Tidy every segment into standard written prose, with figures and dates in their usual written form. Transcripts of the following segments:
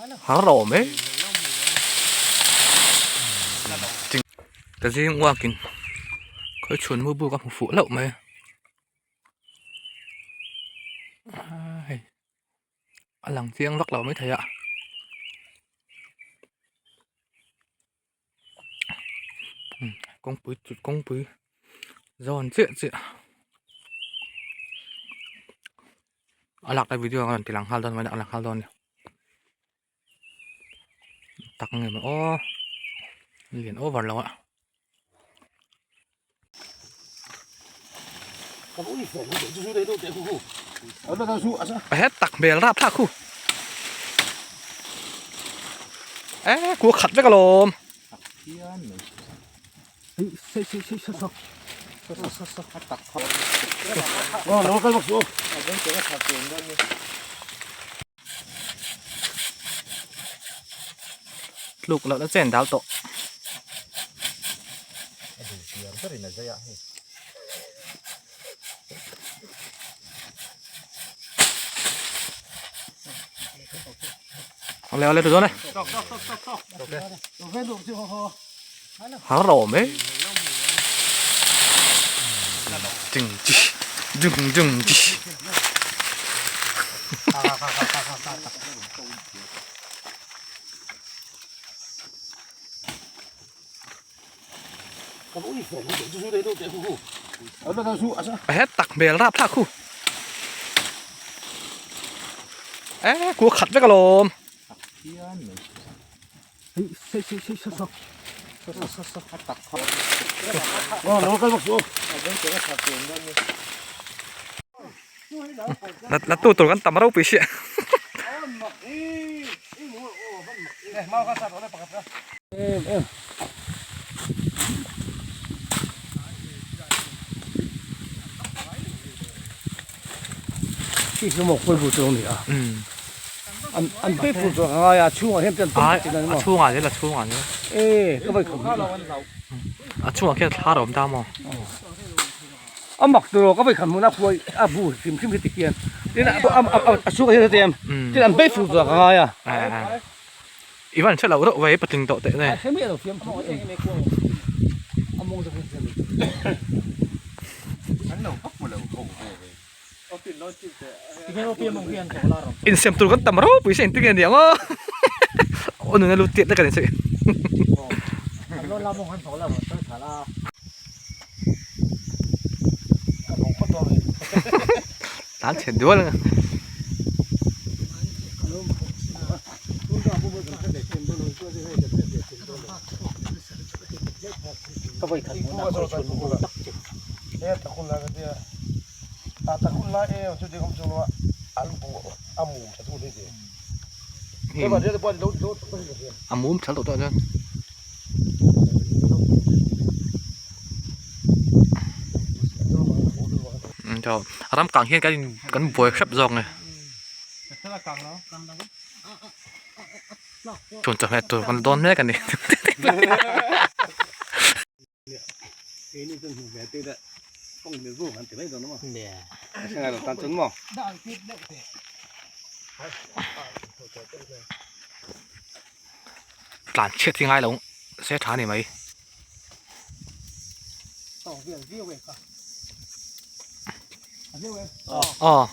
Har lo awm e. Ka zing uakin khawi chhun mu buk a hmu fuh hlauh mai a hei a lang chiang vak lo maithei a. Kawngpui chu kawngpui zawn chiah chiah a lak lai video ang a rawn ti lang nghal dawn mai a lang nghal dawn a ni tak nge maw aw lian over lo a. Het tak hmel rap thlak khu e kua khat vek alawm tluk loh na chen dal tawh. Awle awle tu dawn e. Har lo awm e. Ding chi ding ding chi. Het tak hmel rap thlak khu. E kua khat vek alawm. La tu tur kan tam ropui sia. A chhungah zel a chhungah zel a chhungah khian thla a awm ta maw. A mak tur aw ka vei khan hmun a khuai a bu hrim hrim hi ti hian tin a a chhungah hian heti em tin an bei fur tur ah ka ngai a. I van hre loh reuh vei patling tawh teh nge. Insiam tur kan tam ropui se engtin nge ni ang aw aw nuna lut tiat lek a ni che. Tan chhe dual ang. A mum thal tawh tawh chuan. Ram kang hian kan in kan buai hrep zawk nge. Chhun chawhmeh tur kan dawn mek a ni. Tlan chhiat hi ngai lo se tha a ni mai. Aw.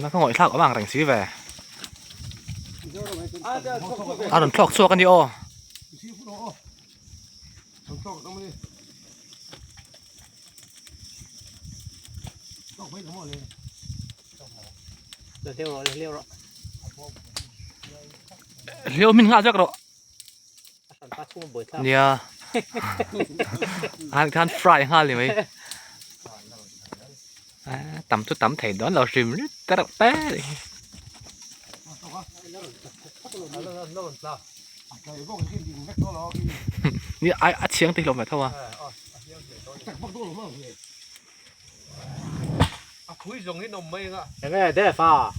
Na ka ngawih thlak awm ang reng si ve. A rawn thlawk chhuak a ni aw. Hliau min nghah vek rawh. Nia. An khan fry nghal ni mai. Tam chu tam thei dawn lo hrim rit ta reuh te. Ni ai a chhiang te hlawm ve tho a. A phui zawng in awm mai anga. Enge Dave a?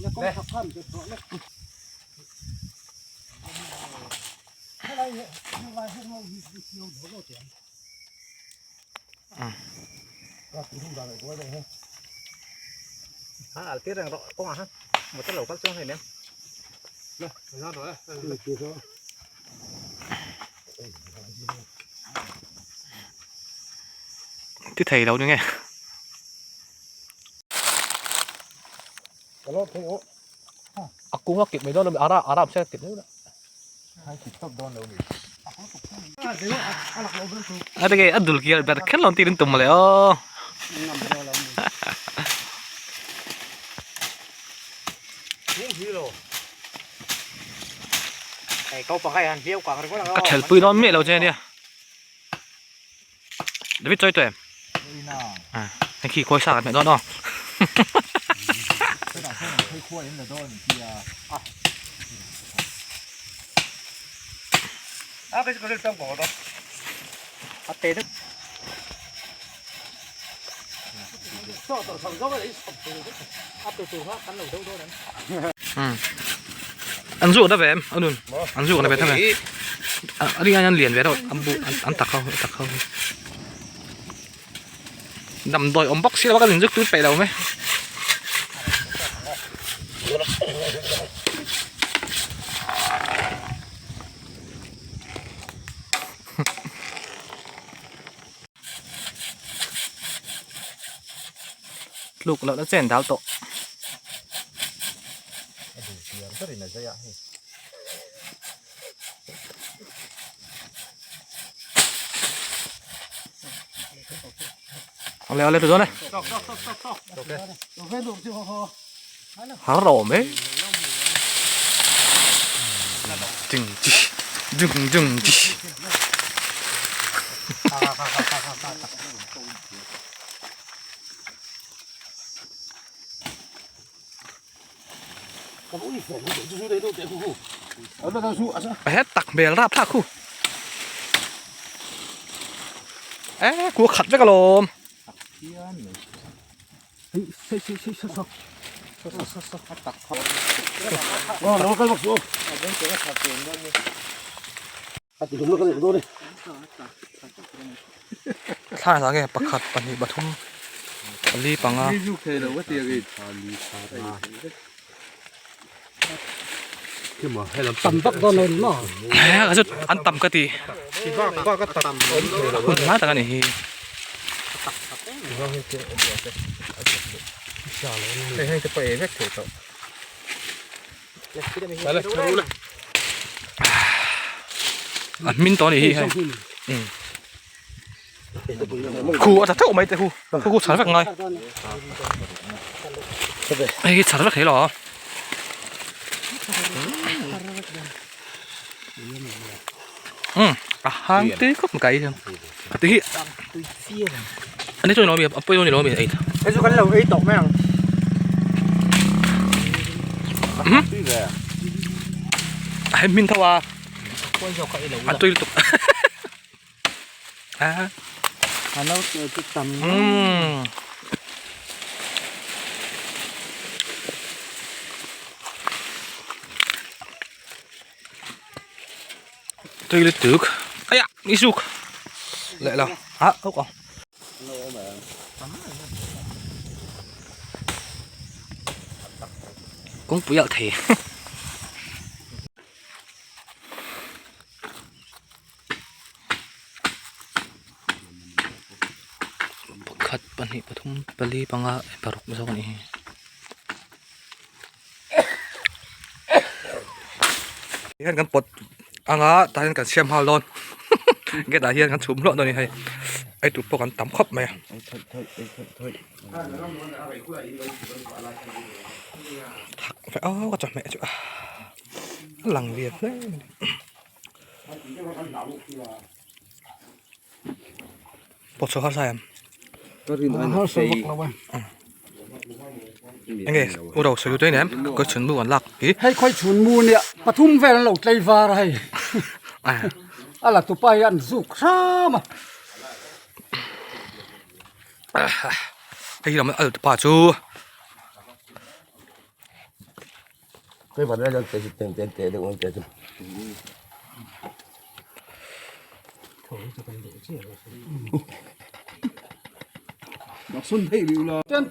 Ti thei lo ni nge. A kung a kip mai dawn a mi ara aram se a kip mai dawn a. A tinge a dul kiar ber kher lo an tir in tum mawle aw. Ka thelpui dawn miah lo che ania. David chawi tawh em? Hei khi khawi sa kan hmeh dawn aw. An zu na ve em a nun an zu na ve thang e a ring an lian ve reuh an bu an tak ho tak ho hi damdawi awm bawk si lo a kan inzuk tut peih lo mai. Tluk loh na chen dal tawh. Ole ole tu dawn e. Har lo awm e. Ding chi ding ding chi. Het tak hmel rap thlak khu. E kua khat vek alawm. Thla engah nge pakhat pahnih pathum pali panga an tam ka ti hun lai tak a ni hi. A hmin tawh a nih hi hei khu a tha theuh mai te khu khu khu chhar vek ngai hei hi chhar vek thei lo a um a hang tui khawp mai kai hian ti hi ani chuan a pawi dawn ni lo ami ei hei chu kan lo ei tawh mai ang hei hmin tho a a tui lutuk a a no chu tam Tui lutuk aya ni suk leh lo ha uk ang kawngpui alh thei pakhat pahnih pathum pali panga paruk zawk a nih hi. Hian kan pawt anga tah hian kan siam nghal dawn gate ah hian kan chhum hluah dawn a ni hei ei tur pawh kan tam khawp mai a. Thak ve aw ka chawhmeh chu a lang lian hle mai pawt chho harsa em enge u ro sawi tui nem khawi chhun mu an lak hi hei khawi chhun mu nia pathum vel an lo tlei var a hei a la tupa hi an zuk hram a hei hi a la tupa chu. Tian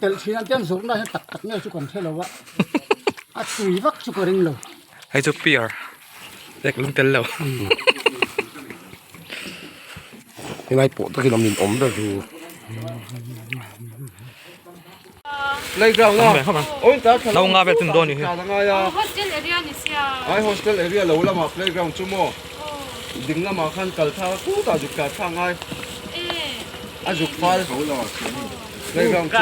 telh thin a tian zawrhna hian tak tak nge chu kan hre lo a a tui vak chu ka ring lo. Hei chu piar ek lung tel lo. Helai pawh takin a min awm ber chu. Playground a oi ta thla No nga vel tun dawn ni hi. Hostel area ni sia. Ai hostel area lo lama playground chu maw ding lamah khan kal thla khutah zuk kal thla ngai a zuk fal playground chu.